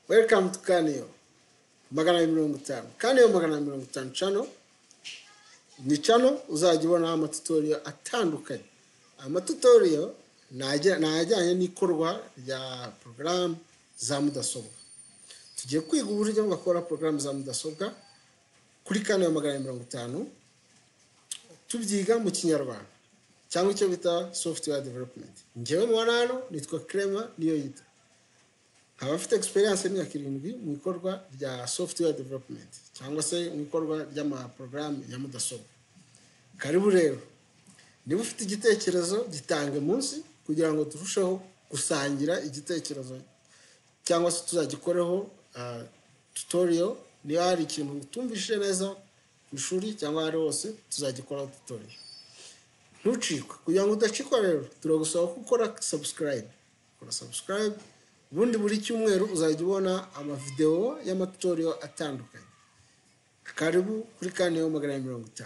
Welcome to Kaniyo 250. Kaniyo 250 channel ni channel uzajya ubonaho amatutorial atandukanye. Amatutorial ni ajyanye n'ikorwa rya porogaramu za mudasobwa. Tugiye kwiga uburyo bakora porogaramu za mudasobwa kuri Kaniyo 250, tubyiga mu Kinyarwanda cyangwa icyo bita software development. Njyewe mubona hano nitwa Clement Niyoyita, nkaba mfite experience y'imyaka 7 mu ikorwa rya software development cyangwa se mu ikorwa ry'amaporogaramu ya mudasobwa. Karibu rero, niba ufite igitekerezo gitange munsi kugira ngo turusheho gusangira igitekerezo cyangwa se tuzagikoreho tutorial. Niba hari ikintu utumvise neza ku ishuri cyangwa aho ari hose, tuzagikoraho tutorial. Ntucikwe. Kugira ngo udacikwa rero, turagusaba ko ukora subscribe. Kora subscribe, ubundi buri cyumweru uzajya ubona amavidewo y'amatutorial atandukanye. Karibu kuri Kaniyo 250.